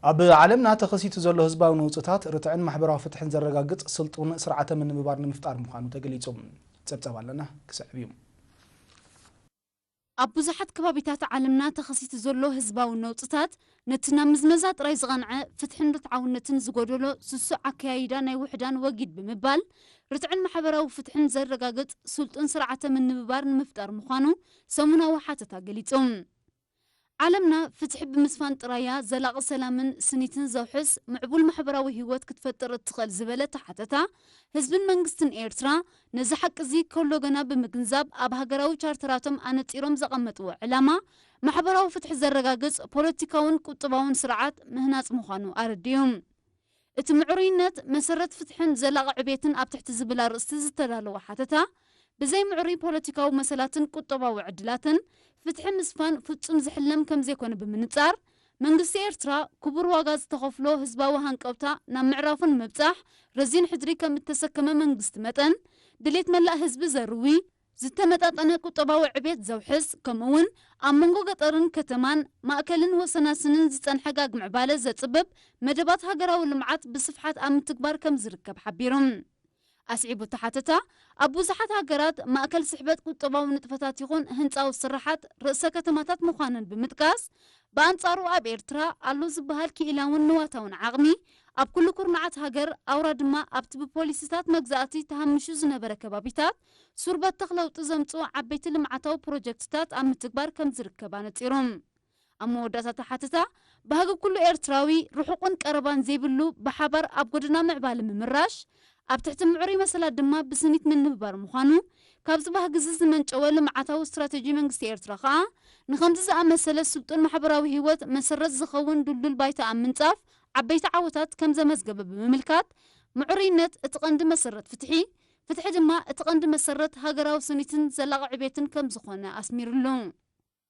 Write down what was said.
ኣብ ዓለምና ተኸሲቱ ዘሎ ህዝባዊ ነውጽታት ርትዕን ማሕበራዊ ፍትሕን ዘረጋግጽ ስልጡን ስርዓተ ምንብባር ንምፍጣር ምዃኑ ተገሊጹ። ጸብጸብ ኣለና፣ ክስዕብ እዩ። ኣብ ብዙሓት ከባቢታት ዓለምና ተኸሲቱ ዘሎ ህዝባዊ ነውጽታት ነቲ ናብ ምዝመዛ ጥራይ ዝቐንዐ ፍትሕን ርትዓውነትን ዝጎደሎ ስሱዕ ኣከያይዳ ናይ ውሕዳን ወጊድ ብምባል ርትዕን ማሕበራዊ ፍትሕን ዘረጋግጽ ስልጡን ስርዓተ ምንብባር ንምፍጣር ምዃኑ ሰሙናዊ ሓተታ ገሊጹ። ዓለምና ፍትሒ ብምስፋን ጥራያ ዘላቒ ሰላምን ስኒትን ዘውሕስ ምዕቡል ማሕበራዊ ህይወት ክትፈጥር እትኽእል ዝበለ ተሓተታ፣ ህዝብን መንግስትን ኤርትራ ነዚ ሓቂ እዚ ከሎ ገና ብምግንዛብ ኣብ ሃገራዊ ቻርተራቶም ኣነጺሮም ዘቐመጥዎ ዕላማ ማሕበራዊ ፍትሒ ዘረጋግጽ ፖለቲካውን ቁጠባውን ስርዓት ምህናጽ ምዃኑ ኣረዲኡ። እቲ ምዕሩይነት መሰረት ፍትሕን ዘላቒ ዕቤትን ኣብ ትሕቲ ዝብል ኣርእስቲ ዝተዳለወ ሓተታ፣ ብዘይ ምዕሩይ ፖለቲካዊ መሰላትን ቁጠባዊ ዕድላትን ፍትሒ ምስፋን ፍጹም ዝሕለም ከም ዘይኮነ ብምንጻር፣ መንግስቲ ኤርትራ ክቡር ዋጋ ዝተኸፍሎ ህዝባዊ ሃንቀውታ ናብ ምዕራፉ ንምብጻሕ ረዚን ሕድሪ ከም እተሰከመ መንግስቲ መጠን፣ ድሌት መላእ ህዝቢ ዘርዊ፣ ዝተመጣጠነ ቁጠባዊ ዕቤት ዘውሕስ፣ ከምኡ'ውን ኣብ መንጎ ገጠርን ከተማን፣ ማእከልን ወሰናስንን ዝጸንሐ ጋግ ምዕባለ ዘጽብብ መደባት ሃገራዊ ልምዓት ብስፍሓት ኣብ ምትግባር ከም ዝርከብ ሓቢሩ። ኣስዒቡ እቲ ሓተታ፣ ኣብ ብዙሓት ሃገራት ማእከል ስሕበት ቁጠባዊ ንጥፈታት ይኹን ህንጻዊ ስራሓት ርእሰ ከተማታት ምዃነን ብምጥቃስ፣ ብኣንጻሩ ኣብ ኤርትራ ኣሎ ዝበሃል ክኢላውን ንዋታውን ዓቕሚ ኣብ ኩሉ ኩርናዓት ሃገር፣ ኣውራ ድማ ኣብቲ ብፖሊሲታት መግዛእቲ ተሃሚሹ ዝነበረ ከባቢታት ሱር በተኽ ለውጢ ዘምጽኡ ዓበይቲ ልምዓታዊ ፕሮጀክትታት ኣብ ምትግባር ከም ዝርከብ ኣነጺሩ። ኣብ መወዳእታ እቲ ሓተታ፣ ባህጊ ኩሉ ኤርትራዊ ርሑቕን ቀረባን ዘይብሉ ብሓባር ኣብ ጎደና ምዕባለ ምምራሽ፣ ኣብ ትሕቲ ምዕሩይ መሰላት ድማ ብስኒት ምንብባር ምዃኑ፣ ካብዚ ባህጊ እዚ ዝመንጨወ ልምዓታዊ ስትራተጂ መንግስቲ ኤርትራ ከኣ፣ ንኸምዚ ዝኣመሰለ ስልጡን ማሕበራዊ ህይወት መሰረት ዝኸውን ድልዱል ባይታ ኣብ ምንጻፍ ዓበይቲ ዓወታት ከም ዘመዝገበ ብምምልካት፣ ምዕሩይነት እቲ ቀንዲ መሰረት ፍትሒ፣ ፍትሒ ድማ እቲ ቀንዲ መሰረት ሃገራዊ ስኒትን ዘላቒ ዕቤትን ከም ዝኾነ ኣስሚሩሉ።